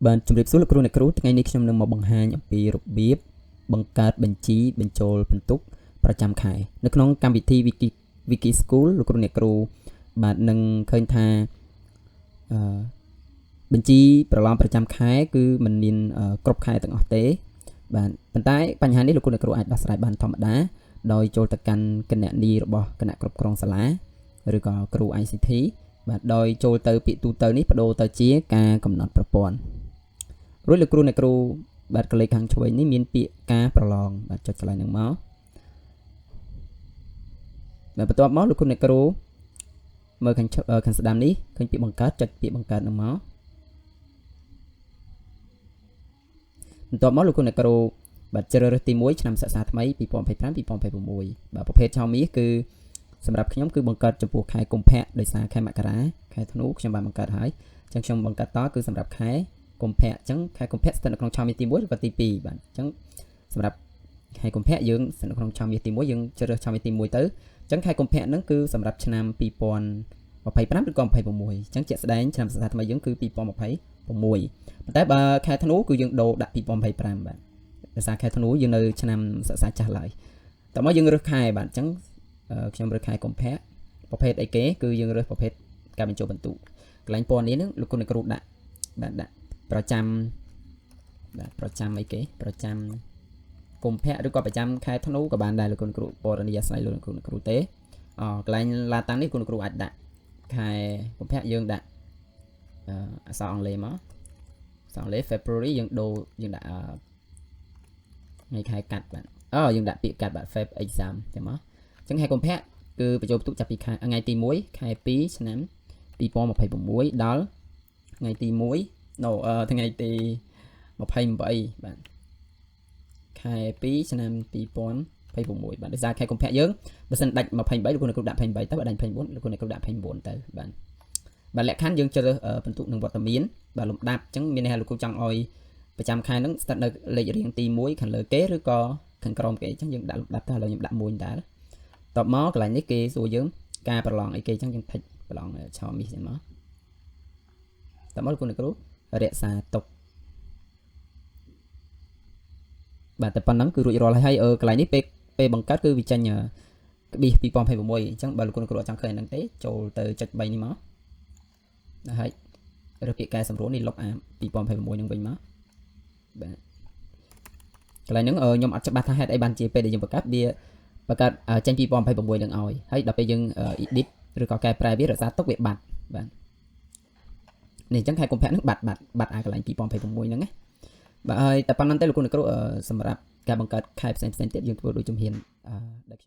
បាទជំរាបសួរលោកគ្រូអ្នកគ្រូថ្ងៃនេះខ្ញុំនឹងមកបង្ហាញអំពីរបៀបបង្កើតបញ្ជីបញ្ចូលពិន្ទុប្រចាំខែនៅក្នុងកម្មវិធី Wiki School លោកគ្រូអ្នកគ្រូបាទនឹងឃើញថាអឺបញ្ជីប្រឡងប្រចាំខែគឺมันមានគ្រប់ខែទាំងអស់ទេបាទប៉ុន្តែបញ្ហានេះលោកគ្រូអ្នកគ្រូអាចដោះស្រាយបានធម្មតាដោយចូលទៅកាន់គណនីរបស់គណៈគ្រប់គ្រងសាលាឬក៏គ្រូ ICT បាទដោយចូលទៅពាក្យទូទៅនេះបដូរទៅជាការកំណត់ប្រព័ន្ធរួចលោកគ្រូអ្នកគ្រូបាទកលេសខាងឆ្វេងនេះមានពាក្យការប្រឡងបាទចុចកន្លែងហ្នឹងមកបាទបន្ទាប់មកលោកគ្រូអ្នកគ្រូមើលខាងខាងស្ដាំនេះឃើញពាក្យបង្កើតចុចពាក្យបង្កើតហ្នឹងមកបន្ទាប់មកលោកគ្រូអ្នកគ្រូបាទជ្រើសរើសទី1ឆ្នាំសិក្សាថ្មី2025 2026បាទប្រភេទឆមាសគឺសម្រាប់ខ្ញុំគឺបង្កើតចំពោះខែកុម្ភៈដោយសារខែមករាខែធ្នូខ្ញុំបានបង្កើតហើយអញ្ចឹងខ្ញុំបង្កើតតគឺសម្រាប់ខែកុម្ភៈអញ្ចឹងខែកុម្ភៈស្ថិតនៅក្នុងឆមាសទី1ឬក៏ទី2បាទអញ្ចឹងសម្រាប់ខែកុម្ភៈយើងស្ថិតនៅក្នុងឆមាសទី1យើងជ្រើសរើសឆមាសទី1ទៅអញ្ចឹងខែកុម្ភៈហ្នឹងគឺសម្រាប់ឆ្នាំ2025ឬក៏26អញ្ចឹងជាក់ស្ដែងឆ្នាំសិក្សាថ្មីយើងគឺ2026ប៉ុន្តែបើខែធ្នូគឺយើងដូរដាក់2025បាទដោយសារខែធ្នូយើងនៅឆ្នាំសិក្សាចាស់ឡើយតោះមកយើងរើសខែបាទអញ្ចឹងខ្ញុំរើសខែកុម្ភៈប្រភេទអីគេគឺយើងរើសប្រភេទការបញ្ចូលបន្ទុកកន្លែងពណ៌នេះនឹងលោកគ្រូអ្នកគ្រូដាក់បាទដាក់ប្រចាំបាទប្រចាំអីគេប្រចាំកុម្ភៈឬក៏ប្រចាំខែធ្នូក៏បានដែរលោកគ្រូពណ៌នាអាស្រ័យលោកគ្រូអ្នកគ្រូទេអកន្លែងឡាតាំងនេះលោកគ្រូអាចដាក់ខែកុម្ភៈយើងដាក់អក្សរអង់គ្លេសមកអក្សរអង់គ្លេស February យើងដូរយើងដាក់ថ្ងៃខែកាត់បាទយើងដាក់ពាក្យកាត់បាទ Feb exam ចឹងមកអញ្ចឹងខែកុម្ភៈគឺបញ្ចូលបន្ទុកចាប់ពីខែថ្ងៃទី1ខែ2ឆ្នាំ2026ដល់ថ្ងៃទី1 no ថ្ងៃទី28បាទខែ2ឆ្នាំ2026បាទដោយសារខែកុម្ភៈយើងបើសិនដាច់28លោកគ្រូអ្នកគ្រូដាក់28ទៅបើដាច់24លោកគ្រូអ្នកគ្រូដាក់29ទៅបាទបាទលក្ខខណ្ឌយើងជ្រើសរើសបន្ទុកនឹងវត្តមានបាទលំដាប់អញ្ចឹងមានន័យថាលោកគ្រូចង់ឲ្យប្រចាំខែហ្នឹងស្ថិតនៅលេខរៀងទី1ខាងលើគេឬក៏ខាងក្រោមគេអញ្ចឹងយើងដាក់លំដាប់ទៅឥឡូវខ្ញុំដាក់1ដែរតបមកកន្លែងនេះគេសួរយើងការប្រឡងអីគេអញ្ចឹងយើងថិចប្រឡងឆមាសចឹងមកតមកលោកគ្រូអ្នកគ្រូរក្សាទុកបាទតែប៉ុណ្ណឹងគឺរួចរាល់ហើយហើយកន្លែងនេះពេលបង្កើតគឺវាចេញក្បៀស2026អញ្ចឹងបើលោកគ្រូអ្នកគ្រូអត់ចង់ឃើញអាហ្នឹងទេចូលទៅចុច3នេះមកហើយរើសពាក្យកែសម្រួលនេះលុបអា2026នឹងវិញមកបាទកន្លែងហ្នឹងខ្ញុំអត់ច្បាស់ថាហេតុអីបានជាពេលដែលយើងបង្កើតវាបង្កើតចេញ2026នឹងឲ្យហើយដល់ពេលយើង edit ឬក៏កែប្រែវារក្សាទុកវាបាត់បាទនេះអញ្ចឹងខែកុម្ភៈហ្នឹងបាត់អាកន្លែង2026ហ្នឹងណាបាទហើយតែប៉ុណ្្នឹងទេលោកគ្រូអ្នកគ្រូសម្រាប់ការបង្កើតខែផ្សេងៗទៀតយើងធ្វើដូចជំហានដែលខ្ញុំ